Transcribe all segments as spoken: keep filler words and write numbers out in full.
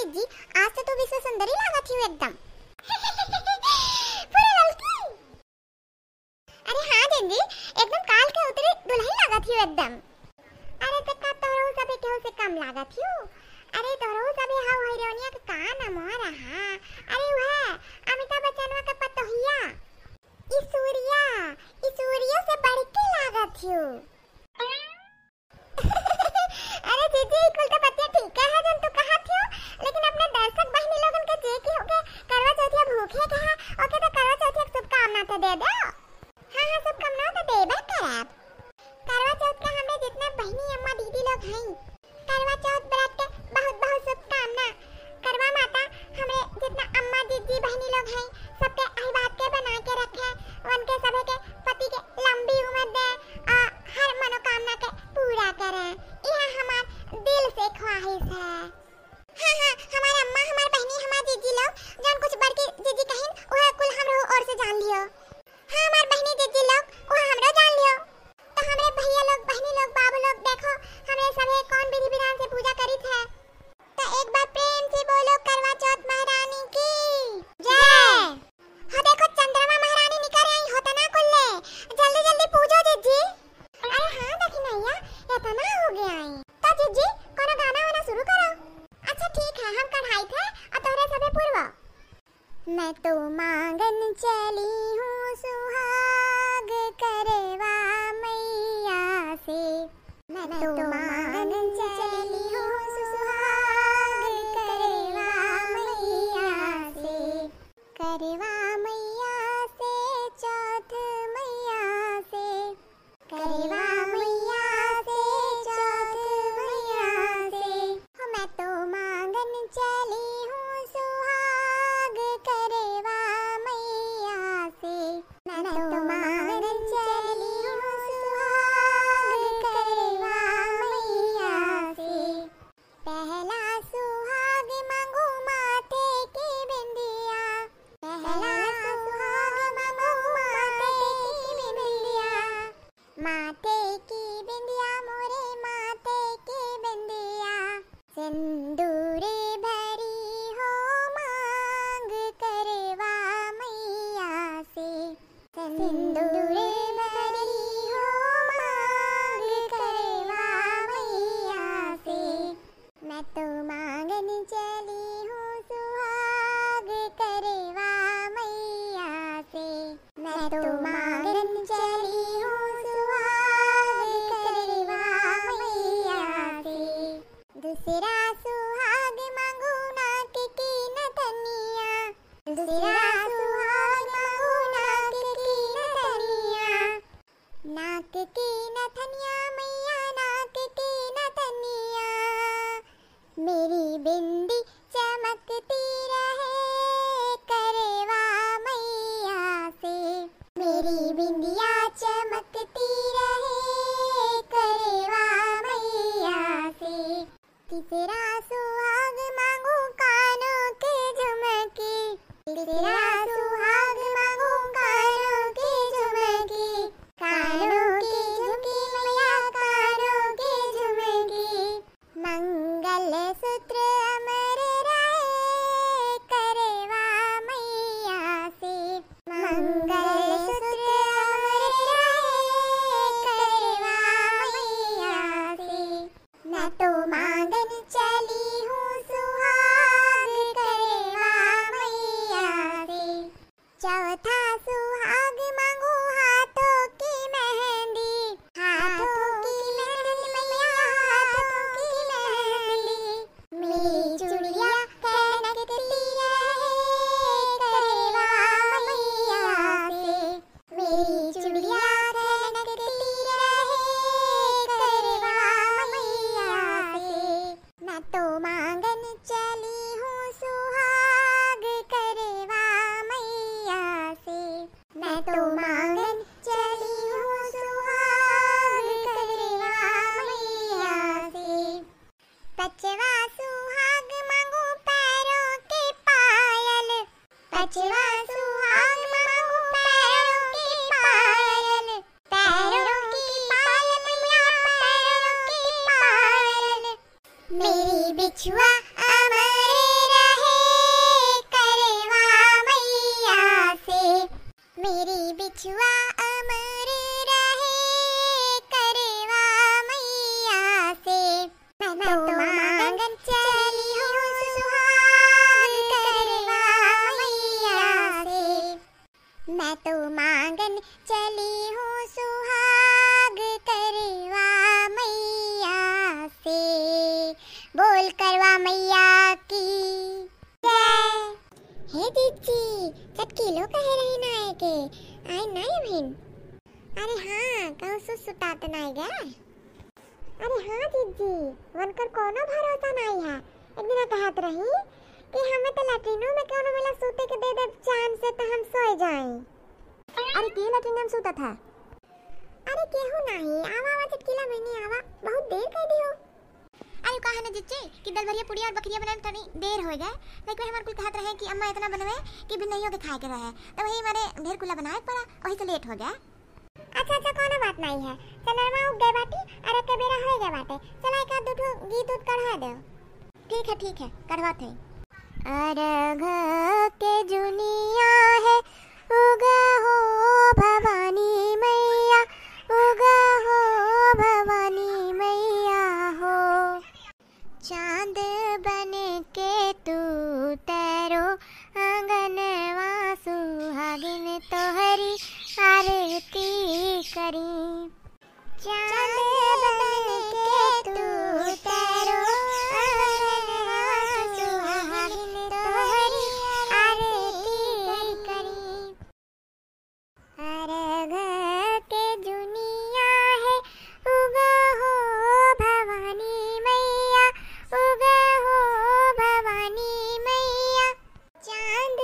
जीजी, आज तो तू विश्व सुंदरी लागत हियो एकदम। पूरा ललकी। अरे हाँ जीजी, एकदम काल के उतरी दुलहिन लागत हियो एकदम। अरे त का तोहरहू सभे केहू से कम लागत हियो? अरे तोहरहू सभे हऊ हीरोनिया के का नाम रहा? अरे उहे अमिताभ बच्चनवा के पतोहिया। ई सूर्या, ई सूर्यो से बढ़ के लागत हियो। अरे जीजी, ई कुल त बतिया ठीक है जौन तू कहत हियो, लेकिन अपने दर्शक बहिनी लोगन के जे केहू के करवा चौथिया भूखे के है, ओके त करवा चौथिया के शुभकामना त दे दो। हाँ, हाँ, शुभकामना त देबे करब। करवा चौथ के हमरे जितना बहिनी अम्मा दीदी लोग हैं, करवा चौथ व्रत के बहुत बहुत शुभकामना। करवा माता हमरे जितना अम्मा जीजी बहिनी लोग हैं, सबके आशीर्वाद के बना के रखे, उनके सभे के पति के लंबी उम्र दे और हर मनोकामना के पूरा करे। यह हमार दिल से ख्वाहिश है। हाँ, हाँ, हमार अम्मा, हमार बहिनी, हमार जीजी लोग, जौन कुछ बड़की जीजी कहिन, उहे कुल हमरो ओर से जान लियो। हाँ, हमार बहिनी जीजी लोग, उहे हमरो जान लियो। तो हमरे भैया लोग, बहिनी लोग, बाबू लोग, देखो, हमरे सभे कौन विधि विधान से पूजा करित है। तो एक बार प्रेम से बोलो, करवा चौथ महारानी की जय। हाँ, देखो, चंद्रमा महारानी निकल आई, होता ना कुल्ले, जल्दी जल्दी पूजो जीजी। अरे हाँ दखिनैया, इतना हो गया है। तो जीजी, कोनो गाना वाना शुरू करो। अच्छा ठीक है, हम कढ़ाई थे और तोहरे सभे पूर्व। मैं तो मांगन चली हूँ सुहाग करवा मैया से। मैं तो मांगन चली हूँ सुहाग करवा मैया से। करवा मैया से, चौथ मैया से। करवा मैया से, चौथ मैया से। हो मैं तो मांगन चली हूँ सुहाग करवा मैया से। मैं तो मांगन चली हूँ सुहाग करवा मैया से। पहला सुहाग मांगू माथे की बिंदिया। पहला सुहाग मांगू माथे की बिंदिया। माथे की बिंदिया, मोरे माथे की बिंदिया। सिंदूरे भरी हो मांग करवा मैया से। सिंदूरे भरी हो मांग करवा मैया से। मैं तो मांगन चली हूँ सुहाग करवा मैया से। मैं तो मांगन चली हूँ सुहाग करवा मैया से। दूसरा सुहाग मांगू नाक की नथनिया। दूसरा सुहाग मांगू नाक की नथनिया। नाक की नथनिया मैया, नाक की नथनिया। मेरी बिंदी चमकती रहे करवा मैया से। मेरी बिंदिया चमकती रहे करवा मैया से। तीसरा सुहाग मांगू कानों के झुमकी। तीसरा सुहाग मांगू कानों के झुमकी। कानों के झुमकी मैया, कानों के झुमकी। मंगल सूत्र अमर रहे करवा मैया से। मंगल सूत्र अमर रहे करवा मैया से। मैं तो मांगन चली हूँ सुहाग करवा मैया से। चौथा सुहाग मांगू हाथों की मेहंदी। हाथों की मेहंदी मैया, हाथों की मेहंदी। मेरी चुड़िया खनकती रहे करवा मैया से। मेरी चुड़िया खनकती रहे करवा मैया से। मैं तो मांगन चली हूँ सुहाग करवा मैया से। मैं तो मांगन चली हूँ सुहाग करवा मैया से। पचवा सुहाग मांगू पैरों के पायल। पचवा सुहाग मांगू पैरों के पायल। पैरों की पायल मैया, पैरों की पायल। मेरी बिछुआ अमर लो कहे रही ना आए के, आए ना अभिन। अरे हाँ, कहूँ सुत सुतात नाई गे। अरे हाँ जिज्जी, वनकर कोनो भरोसा नाई है। एक दिन कहत रही कि हमें तो लैट्रिनो में कोनो मिला सूते के दे दे चान से तो हम सोए जाए। अरे के लैट्रिन में सूतत है? अरे केहू नाही, आवा आवा चटकीला बहनी आवा, बहुत देर कर दियो। अरे का है ना जिज्जी कि दल भरिया पुड़िया और बखरिया बनाए में तनी देर हो गए, लेकिन हमार कुल कहत रहे कि अम्मा इतना बनवे कि भिन्नइयों के खाए के रहे, तो वही मारे ढेर कुला बनाए के पड़ा, वही से लेट हो गया। अच्छा अच्छा, कोनो बात नहीं है, चनरमा उग गए बाटी और एक बेरा हो गए बाटे, चला एक आध दू ठो गीत उत कढ़ा दे। ठीक है ठीक है, कढ़वात है। अरघ के जुनिया है, उगा हो भवानी मैया, उगा हो भवानी मैया हो। चांद बन के तू तैरो, आंगनवा सुहागिन तोहरी आरती करी। चांद बन के तू तैरो, आंगनवा सुहागिन तोहरी आरती करी। अरघ के जुनिया है, उगा हो भवानी मैया, उगा हो भवानी मैया। चांद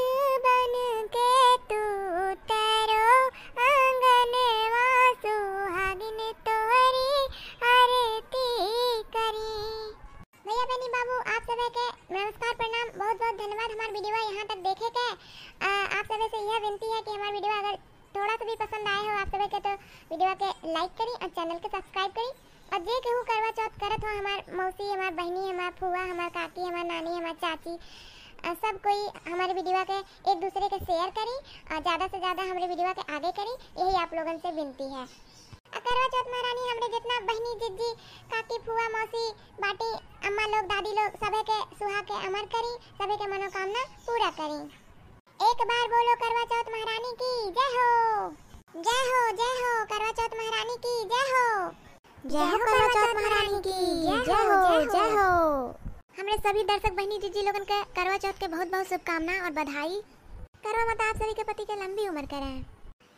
बन के तू तैरो, आंगनवा सुहागिन तोहरी आरती करी। भैया बहनी बाबू, आप सभी के नमस्कार प्रणाम, बहुत बहुत धन्यवाद हमार वीडियो यहाँ तक देखे के। आ, आप सभी से यह विनती है कि हमार वीडियो अगर थोड़ा सा भी पसंद आए हो आप सभी के तो वीडियो के लाइक करी और चैनल के सब्सक्राइब करी। और जे केहू करवा चौथ करत हो, हमार मौसी, हमार बहनी, हमार फुआ, हमार काकी, हमार नानी, हमार चाची, अ, सब कोई हमारे वीडियो के एक दूसरे के शेयर करी और ज़्यादा से ज़्यादा हमारे वीडियो के आगे करी, यही आप लोगन से विनती है। आ करवा चौथ महारानी हमरे जितना बहनी, जिज्जी, काकी, फुआ, मौसी बाटी, अम्मा लोग, दादी लोग, सभे के सुहा के अमर करी, सभे के मनोकामना पूरा करी। एक बार बोलो करवा चौथ महारानी की जय हो। जय हो, जय हो, करवा चौथ महारानी की जय हो। जय हो करवा चौथ महारानी की जय हो, जय हो। हमरे सभी दर्शक बहनी, जिज्जी लोगन के करवा चौथ के बहुत बहुत शुभकामना और बधाई। करवा माता आप सभी के पति के लंबी उम्र करे।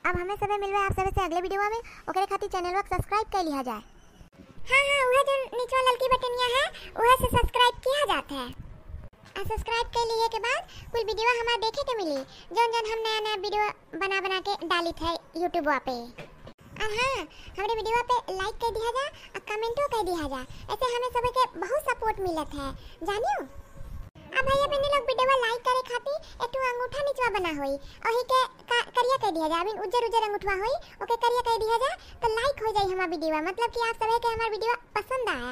अब हमें सभे मिलवे आप सभे से अगले वीडियो में, ओकरे खातिर चैनलवा के सब्सक्राइब कर लिहा जाए। हाँ, हाँ, उहे जो निचवा ललकी बटनिया है, उहे से सब्सक्राइब किहा जात है। आ सब्सक्राइब कर लिए के बाद कुल वीडियो हमार देखे के मिली, जौन जौन हम नया नया वीडियो बना बना के डालित है YouTube पे। और हाँ, हमरे वीडियो पे लाइक कर दिहा जा और कमेंटो कर दिहा जा, ऐसे हमें सभी के बहुत सपोर्ट मिलत है, जानियो। अब भैया बहनी लोग, वीडियो लाइक करे खातिर एक ठो अंगूठा निचवा बना होई, वही के का-, करिया कर दिहा जा। अभी उज्जर उज्जर अंगूठवा होई, ओके करिया कर दिहा जा, तो लाइक हो जाई हमार वीडियो, मतलब कि आप सभी के हमार वीडियो पसंद आया।